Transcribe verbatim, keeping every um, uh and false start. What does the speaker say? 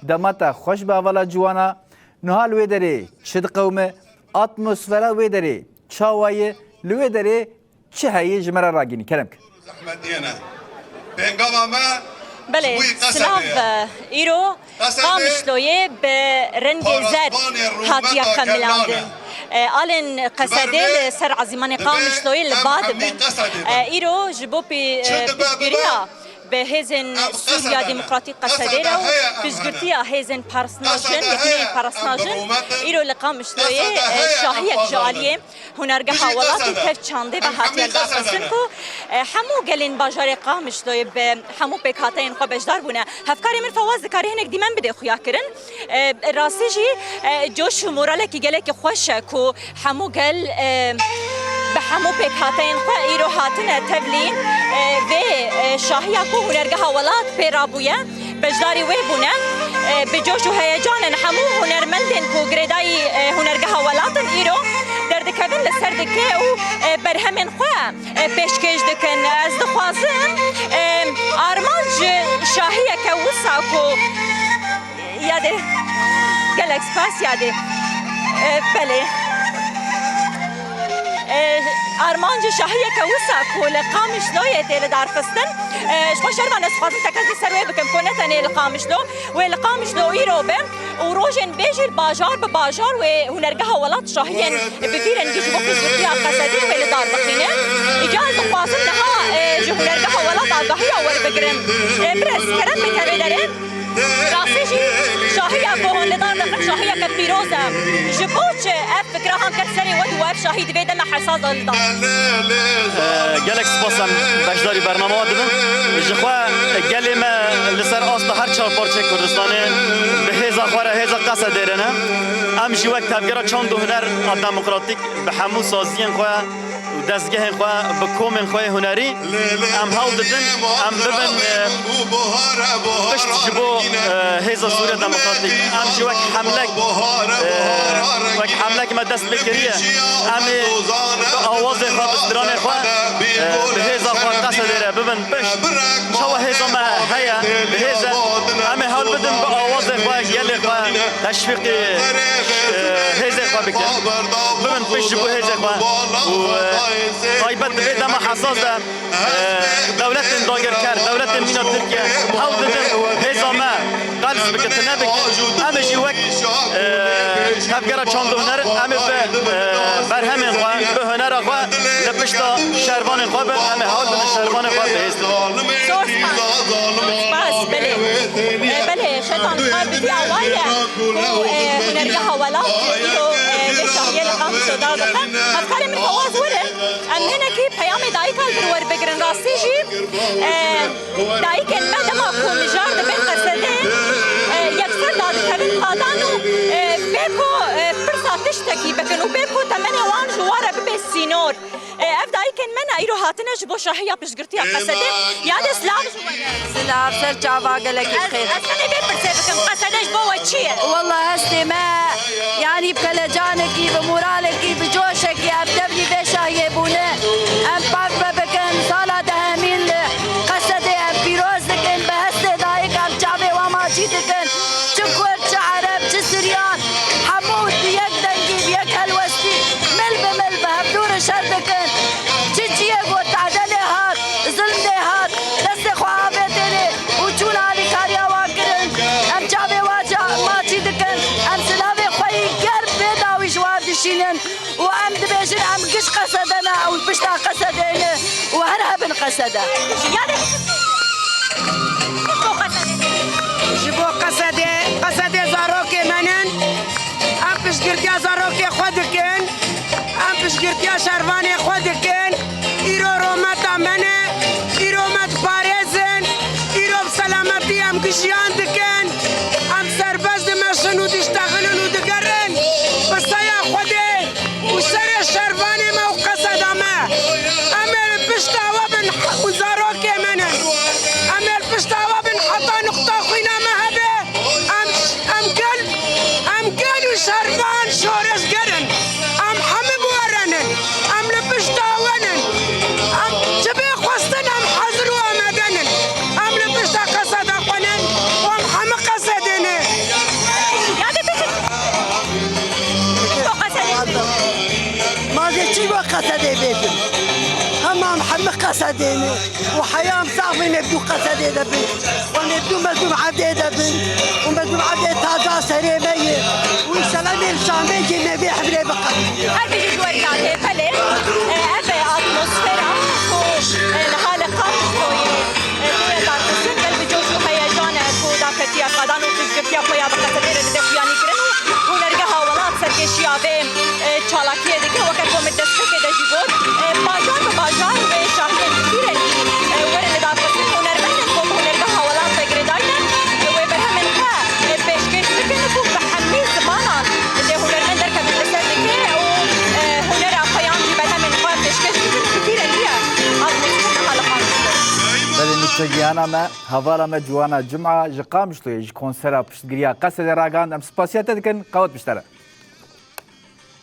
Dema te xweş be hevala ciwana. Niha li wê derê çi diqewime? Atmosfera wê derê çawa ye? Li wê derê çi heye, ji me re ragihînî, kerem ke. Zehmetiyene. Pêngava me Belê, ji bo yî qese silav, bê. e, îro Qese bê Qamişloyê bi rengê zer parasvanê rûmeta hatiye xemilandin. Kernan e. E, alên Ji ber qesedê vê li ser ezîmanê divê Qamişloyê li em ba hemî dibin. qese dê E, bin. îro ji bo pî-, Çi e, dibe bibe piştgiriya bi hêzên Sûriya Demokratîk qesedê re û piştgirtiya hêzên parastina jin, yekîneyên parastina jin, îro li Qamişloyê, e, şahiyek ji aliyê hunergeha welatî tev çandê ve hatiye lidarxistin ku, e, hemû gelên bajarê Qamişloyê bi hemû pêkhateyên xwe beşdar bûne. Hevkarê min Fawaz, dikarî hinek dîmen bidê xuyakirin? E, rastî jî, e, coş û moralekî gelekî xweş e ku hemû gel, e, bi hemû pêkhateyên xwe îro hatine tevlî, e, vê, e, şahiya ku hunergeha welat pê rabûye, beşdarî wê bûne. E, bi coş û heyecan in hemû hunermendên ku girêdayî, e, hunergeha welat in îro derdikevin li ser dike û, e, berhemên xwe, e, pêşkêş dikin. Ez dixwazim, e, armanc şahiyeke wisa ku Yadê. Gelek spas Yadê. E, belê. E, armancê şahiyeke wisa ku li Qamişloyê tê lidarxistin. E, ji xwe şervan ez dixwazim tekez li ser wê bikim ku ne tenê li Qamişlo, wê li Qamişlo îro be û rojên bê jî bajar bi bajar wê hunergeha welat şahiyên bi vî rengî ji bo piştgirtiya qesedê wê li dar bixîne. Îca ez dixwazim niha, e, ji hunergeha welat agahiya werbigirim. E, birêz kerem bike vê derê. Rastî jî şahiya ku hûn li dar dixin şahiyeke pîroz e. Ji bo çi ev fikra han ket serê we û ev şahî di vê dema hesas de li dar? Gelek spas, em beşdarî bernama we dibin. Ji xwe gelê me li ser asta her çar parçeyê Kurdistanê bi hêza xwe re hêza qesedê re ne. Em jî wek Tevgera Çand û Huner a Demokratîk bi hemû saziyên xwe û dezgehên xwe, bi komên xwe yê hunerî, em hewl didin, em bibin, e, pişt ji bo, e, hêza Sûriya Demokratîk. Em jî wek hemlek, e, wek hemlek me dest pê kiriye. Em ê bi awazê xwe, bi stranê xwe, e, bi hêza xwe qesedê re bibin pişt. Çawa hêza me heye, bi hêz e. Em ê hewl bidin bi awazê xwe, gelê xwe teşwîqê, e, hêzê xwe bikin. Bibin pişt ji bo hêzê xwe. Û, e, taybet di vê dema hesas de, e, dewletên dagirker, dewletên mîna Tirkiye hewl didin hêza me qels bikin, tune bikin. Em ê jî wek, e, Tevgera Çand û Huner, em ê bi, e, berhemên xwe, bi hunera xwe li pişta şervanên xwe bin, em ê hewl bidin şervanên xwe bihêz bibin. Zor spas. Spas, belê. E, belê, şervan xwe bi vî awayî ye ku, e, hunergeha welat îro, e, vê şahiyê li Qamişlo dar dixe. Hevkarê min Fawaz were, em hinekî peyamê dayika li vir werbigirin. Rastî jî, e, dayikên me dema ku mijar dibin qesedê, e, yekser dadikevin qadan û, e, bê ku, e, pirsa tiştekî bikin û bê ku temenê wan ji wan re bibe sînor. E, ev dayikên me ne îro hatine ji bo şahiya piştgirtiya qesedê. Yadê, silav ji we re. Silav, ser çava, gelekî xêr. Ez tenê vê pirsê bikim, qesede ji bo we çi ye? Walla hestê me, yanî bi kelecanekî, bi moralekî, bi coşekî ev tevlî vê şahiyê bûne. Em pav me bikin, sala dehemîn li qesedê em pîroz dikin, bi hestê dayik em çavê wan maçî dikin. Çi kurd, çi ereb, çi siryan, hemû bi yek dengî, bi yek helwestî, mil bi mil bi hevdû re şer dikin. Çi ciyê ku tedelê hat, zilm lê hat, destê xwe avêtêne û çûn alîkariya wan kirin. Em çavê wan ca-, maçî dikin. Em silavê xwe yî germ bê dawî ji wan dişînin. Û em dibêjin, em giş qesede ne, ew pişta qesedê ne û her hebin qesede. Ji bo qesedê, qesedê zarokê me nin. Em piştgirtiya zarokê xwe dikin. Em piştgirtiya şervanê xwe dikin. Îro rometa me ne. Îro me diparêzin. Îro bi selametî em gijiyan dikin. Em serbest dimeşin û diştexilin û digerin. Bi saya Xwedê û serê şervanê me û qeseda me. Em ê li pişta we bin û zarokê me ne. Em ê li pişta we bin heta nuqta xwîna me hebe. Em, em gel, em gel û şervan şoreşger in. Em hemû bi we re ne. Em li pişta we Qesedê ne. Û heyam zaf wê mevdû Qesedê de bin. Û mevdû mezlûm Evdê de bin. Û mezlûm Evdê taca serê me ye. Û înşallah mevşamê jî me vê hevlê biqedî. Her bijî ji we re hê belê. E, ev e atmosfera ku, e, niha li Qamişloyê, e, tê darxistin, gel bi coş û heyecan e ku daketiya qadan û piştgirtiya xwe ya bi Qesedê re dide xuyanîkirin û hunergeha welat serkêşiya vê e, çalakiyê dike. Weke ku min destpêkê de jî got, e, bajar bi bajar wê şahiyên bi vî rengî, e, werin lidarxistin. Hunermendên ku bi hunergeha welat ve girêdayî ne, e, wê berhemên xwe, e, pêşkêş bikin û bi hemî zimanan dê hunermend derkevin li ser dike û, e, hunera xwe yan jî berhemên xwe pêşkêş bikin û bi vî rengî ye. Atmosfer niha li Qamişlo. Belê nûçegiyana me, hevara me Ciwana Cuma ji Qamişloyê ji konsera piştgiriya Qesedê ragihand. Em spasiya te dikin, qewet bi te re.